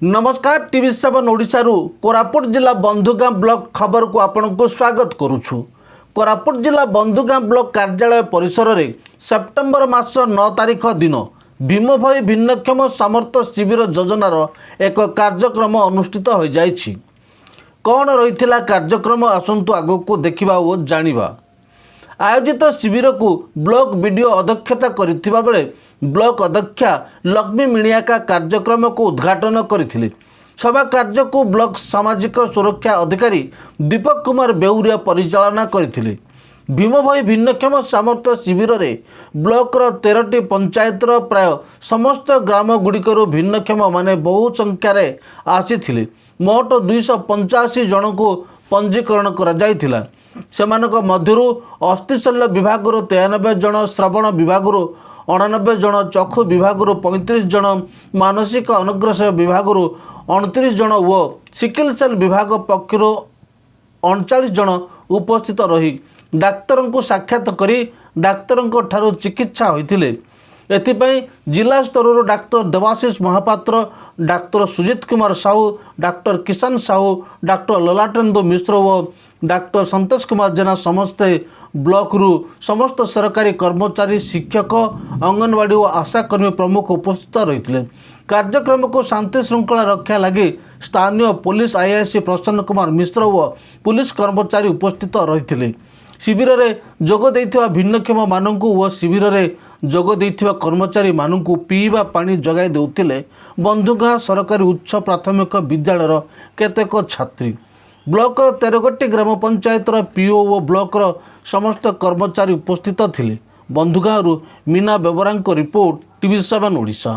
ନମସ୍କାର, TV seven ଓଡ଼ିଶାରୁ କୋରାପୁଟ ଜିଲ୍ଲା ବନ୍ଧୁଗାଁ ବ୍ଲକ ଖବରକୁ ଆପଣଙ୍କୁ ସ୍ୱାଗତ କରୁଛୁ। କୋରାପୁଟ ଜିଲ୍ଲା ବନ୍ଧୁଗାଁ ବ୍ଲକ କାର୍ଯ୍ୟାଳୟ ପରିସରରେ ସେପ୍ଟେମ୍ବର ମାସ 9 ତାରିଖ ଦିନ ଭୀମଭୋଇ ଭିନ୍ନକ୍ଷମ ସାମର୍ଥ୍ୟ ଶିବିର ଯୋଜନାର ଏକ କାର୍ଯ୍ୟକ୍ରମ ଅନୁଷ୍ଠିତ ହୋଇଯାଇଛି। କ'ଣ ରହିଥିଲା କାର୍ଯ୍ୟକ୍ରମ, ଆସନ୍ତୁ ଆଗକୁ ଦେଖିବା ଓ ଜାଣିବା। ଆୟୋଜିତ ଶିବିରକୁ ବ୍ଲକ ବିଡ଼ିଓ ଅଧ୍ୟକ୍ଷତା କରିଥିବା ବେଳେ ବ୍ଲକ ଅଧ୍ୟକ୍ଷା ଲକ୍ଷ୍ମୀ ମିଣିଆକା କାର୍ଯ୍ୟକ୍ରମକୁ ଉଦ୍ଘାଟନ କରିଥିଲେ। ସଭା କାର୍ଯ୍ୟକୁ ବ୍ଲକ ସାମାଜିକ ସୁରକ୍ଷା ଅଧିକାରୀ ଦୀପକ କୁମାର ବେଉରିଆ ପରିଚାଳନା କରିଥିଲେ। ଭୀମଭୋଇ ଭିନ୍ନକ୍ଷମ ସାମର୍ଥ୍ୟ ଶିବିରରେ ବ୍ଲକର 13ଟି ପଞ୍ଚାୟତର ପ୍ରାୟ ସମସ୍ତ ଗ୍ରାମ ଗୁଡ଼ିକରୁ ଭିନ୍ନକ୍ଷମମାନେ ବହୁ ସଂଖ୍ୟାରେ ଆସିଥିଲେ। ମୋଟ 285 ଜଣଙ୍କୁ ପଞ୍ଜୀକରଣ କରାଯାଇଥିଲା। ସେମାନଙ୍କ ମଧ୍ୟରୁ ଅସ୍ଥିଶଲ୍ୟ ବିଭାଗରୁ 93 ଜଣ, ଶ୍ରବଣ ବିଭାଗରୁ 89 ଜଣ, ଚକ୍ଷୁ ବିଭାଗରୁ 35 ଜଣ, ମାନସିକ ଅନଗ୍ରସର ବିଭାଗରୁ 29 ଜଣ ଓ ସିକିଲ୍ ସେଲ୍ ବିଭାଗ ପକ୍ଷରୁ 39 ଜଣ ଉପସ୍ଥିତ ରହି ଡାକ୍ତରଙ୍କୁ ସାକ୍ଷାତ କରି ଡାକ୍ତରଙ୍କ ଠାରୁ ଚିକିତ୍ସା ହୋଇଥିଲେ। ଏଥିପାଇଁ ଜିଲ୍ଲା ସ୍ତରରୁ ଡାକ୍ତର ଦେବାଶିଷ ମହାପାତ୍ର, ଡାକ୍ତର ସୁଜିତ କୁମାର ସାହୁ, ଡାକ୍ତର କିଷାନ ସାହୁ, ଡାକ୍ତର ଲଲାଟେନ୍ଦୁ ମିଶ୍ର ଓ ଡାକ୍ତର ସନ୍ତୋଷ କୁମାର ଜେନା, ସମସ୍ତେ ବ୍ଲକରୁ ସମସ୍ତ ସରକାରୀ କର୍ମଚାରୀ, ଶିକ୍ଷକ, ଅଙ୍ଗନବାଡ଼ି ଓ ଆଶାକର୍ମୀ ପ୍ରମୁଖ ଉପସ୍ଥିତ ରହିଥିଲେ। କାର୍ଯ୍ୟକ୍ରମକୁ ଶାନ୍ତି ଶୃଙ୍ଖଳା ରକ୍ଷା ଲାଗି ସ୍ଥାନୀୟ ପୋଲିସ ଆଇଆଇସି ପ୍ରସନ୍ନ କୁମାର ମିଶ୍ର ଓ ପୁଲିସ କର୍ମଚାରୀ ଉପସ୍ଥିତ ରହିଥିଲେ। ଶିବିରରେ ଯୋଗ ଦେଇଥିବା ଭିନ୍ନକ୍ଷମମାନଙ୍କୁ ଓ ଶିବିରରେ ଯୋଗ ଦେଇଥିବା କର୍ମଚାରୀମାନଙ୍କୁ ପିଇବା ପାଣି ଯୋଗାଇ ଦେଉଥିଲେ ବନ୍ଧୁଗାଁ ସରକାରୀ ଉଚ୍ଚ ପ୍ରାଥମିକ ବିଦ୍ୟାଳୟର କେତେକ ଛାତ୍ରୀ। ବ୍ଲକର 13ଗୋଟି ଗ୍ରାମ ପଞ୍ଚାୟତର ପିଓ ଓ ବ୍ଲକର ସମସ୍ତ କର୍ମଚାରୀ ଉପସ୍ଥିତ ଥିଲେ। ବନ୍ଧୁଗାଁରୁ ମୀନା ବେବରାଙ୍କ ରିପୋର୍ଟ, ଟିଭି ସେଭେନ୍ ଓଡ଼ିଶା।